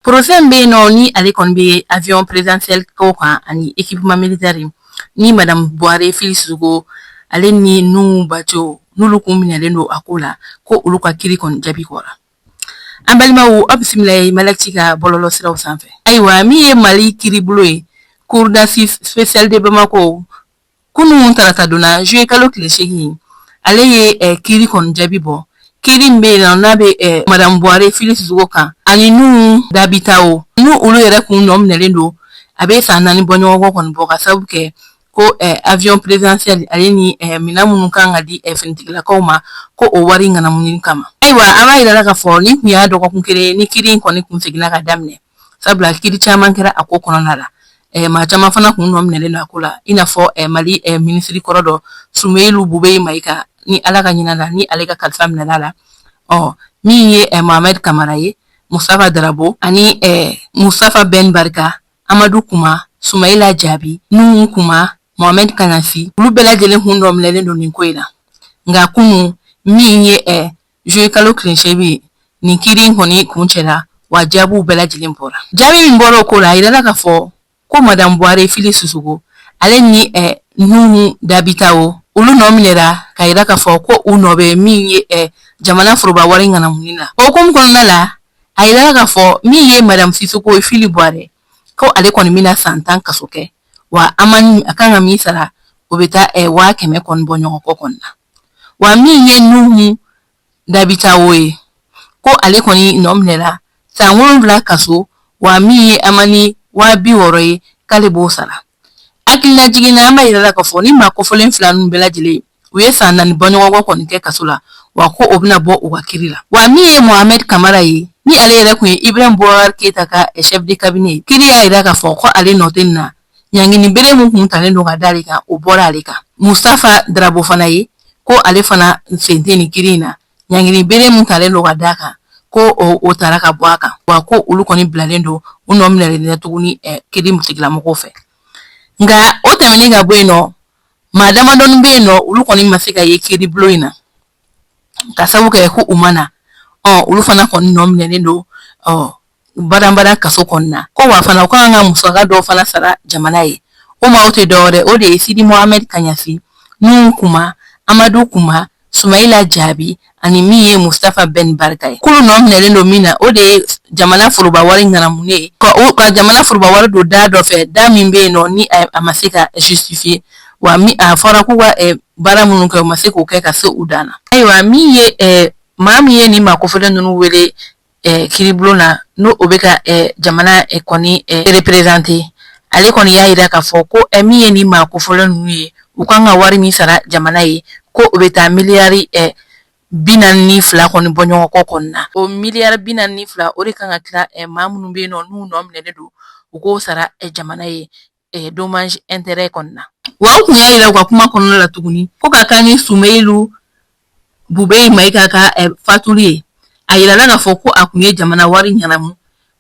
Procès min bɛ yen nɔ, ni ale kɔni bɛ avion présidentiel ko kan ani équipement militaire, ni madame Buware Fili Sisoko, ale ni Nuhu Bajo, n'olu kun minɛlen don a ko la, ko olu ka kiri kɔni jaabi bɔra. An balimaw, aw bisimila ye Malɛki ka bɔlɔlɔ siraw sanfɛ. Ayiwa, min ye Mali kiiribulon ye, cour d'assises spéciale de Bamako, kunun tarata donna, juillet kalo tile 8, ale ye kiiri kɔni jaabi bɔ. Kiiri min bɛ yen nɔ, n'a bɛ madame Buware Fili Sisoko kan ani Nuhu Dabitawo, n'u olu yɛrɛ kun nɔ minɛlen don, a bɛ san 4 bɔ ɲɔgɔn kɔ kɔni bɔ, ka sababu kɛ ko avion présidentiel ale ni minɛn minnu kan ka di finitigilakaw ma, ko o wari ŋanamuni kama. Ayiwa, an b'a yira la k'a fɔ nin kun y'a dɔgɔkun kelen ni kiiri in kɔni kun seginna ka daminɛ, sabula kiiri caman kɛra a ko kɔnɔna la. Maa caman fana kun nɔ minɛlen don a ko la, i n'a fɔ Mali minisiri kɔrɔ dɔ, Sumeyilu Bubɛyi Mayiga, ni Ala ka ɲinɛ la, ni ale ka kalifa minɛla la. Ɔ min ye Mohamɛd Kamara ye, Mustafa Darabo ani Mustafa Ben Barika, Amadu Kuma, Sumayila Jaabi, Nuhu Kuma, Mohamɛd Kanasi, olu bɛɛ lajɛlen kun nɔ minɛlen don nin ko in na. Nka kunun, min ye juillet kalo tile 8, nin kiiri in kɔni kun cɛla wa, jaabiw bɛɛ lajɛlen bɔra. Jaabi min bɔra o ko la, a yirala k'a fɔ ko madame Buware Fili Sisoko, ale ni Nuhu Dabitawo, olu nɔ minɛra ka yira k'a fɔ ko u nɔ bɛ min ye jamana foroba wari ŋanamuni na. O hukumu kɔnɔna la, a yirala k'a fɔ min ye madame Sisoko Fili Buware, ko ale kɔni bɛna san 10 kaso kɛ, wa a kan ka min sara, o bɛ taa 100,000 kɔni bɔ ɲɔgɔn kɔ kɔni na. Wa min ye Nuhu Dabitawo ye, ko ale kɔni nɔ minɛra san 7 kaso, wa min ye amani 60,000 ye, k'ale b'o sara. Hakililajigin na, an b'a yira la k'a fɔ ni maa kofɔlen fila ninnu bɛɛ lajɛlen, u ye san 4 bɔ ɲɔgɔn kɔ kɔni kɛ kaso la, wa ko o bɛna bɔ u ka kiri la. Wa min ye Mohamɛd Kamara ye, ni ale yɛrɛ kun ye Ibrahim Boubacar Keita ka chef de cabinet ye, kiri y'a yira k'a fɔ ko ale nɔ tɛ nin na. Ɲangini bere min kun talen don ka d'ale kan, o bɔra ale kan. Mustafa Darabo fana ye, ko ale fana sen tɛ nin kiri in na. Ɲangini bere min talen don ka d'a kan, ko o taara ka bɔ a kan, wa ko olu kɔni bilalen don, u nɔ minɛlen tɛ tuguni kiri tigilamɔgɔw fɛ. Nka o tɛmɛnen ka bɔ yen nɔ, maa damadɔni bɛ yen nɔ, olu kɔni ma se ka ye kiiri bulon in na, ka sababu kɛ ko u ma na. Ɔ olu fana kɔni nɔ minɛlen don, ɔ badanbadan kaso kɔni na ko, wa fana u kan ka musaka dɔw fana sara jamana ye. O maaw tɛ dɔwɛrɛ, o de ye Sidi Mohamɛd Kaɲasi, Nuhu Kuma, Amadu Kuma, Sumayila Jaabi ani min ye Mustafa Ben Barika ye. K'olu nɔ minɛlen don min na, o de ye jamana foroba wari ŋanamunen ye, ka jamana foroba wari don da dɔ fɛ, da min bɛ yen nɔ, ni a ma se ka justifier, wa min a fɔra k'u ka baara minnu kɛ, u ma se k'o kɛ ka se u dan na. Ayiwa, min ye maa min ye nin maa kofɔlen ninnu wele kiiribulon na, n'o o bɛ ka jamana kɔni représenter, ale kɔni y'a yira k'a fɔ ko min ye nin maa kofɔlen ninnu ye, u kan ka wari min sara jamana ye, ko o bɛ taa miliyari 42 kɔni bɔ ɲɔgɔn kɔ kɔni na. O miliyari 42, o de kan ka tila maa minnu bɛ yen nɔ, n'u nɔ minɛlen don, u k'o sara jamana ye dommage intérêt kɔni na. Wa u kun y'a yira u ka kuma kɔnɔna la tuguni ko ka kan ni Sumeyilu Bubeyi Mayiga ka fatuli ye, a yirala k'a fɔ ko a kun ye jamana wari ɲanamu,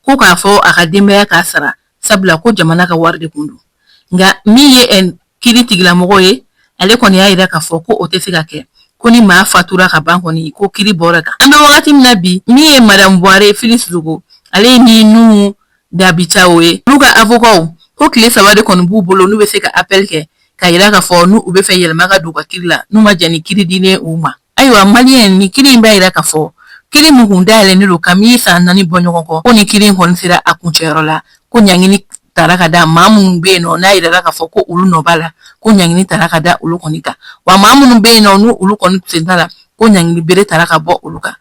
ko k'a fɔ a ka denbaya k'a sara, sabula ko jamana ka wari de kun don. Nka min ye kiiri tigilamɔgɔ ye, ale kɔni y'a yira k'a fɔ ko o tɛ se ka kɛ, ko ni maa fatura ka ban kɔni, ko kiiri bɔra kan. An bɛ wagati min na bi, min ye madame Buware Fili Sisoko, ale ni Nuhu Dabitawo ye, olu ka avocat ko tile 3 de kɔni b'u bolo, n'u bɛ se ka appel kɛ ka yira k'a fɔ n'u bɛ fɛ yɛlɛma ka don u ka kiiri la, n'u ma jɛn ni kiiri dilen u ma. Ayiwa, maliyɛn, nin kiiri in b'a yira k'a fɔ kiiri min kun dayɛlɛnnen don kabini san 4 bɔ ɲɔgɔn kɔ, ko nin kiiri in kɔni sera a kuncɛyɔrɔ la, ko ɲangini tara ka da maa minnu bɛ yen nɔ, n'a yirala k'a fɔ ko olu nɔ b'a la, ko ɲangini tara ka da olu kɔni kan, wa maa minnu bɛ yen nɔ, n'u olu kɔni sen t'a la, ko ɲangini bere tara ka bɔ olu kan.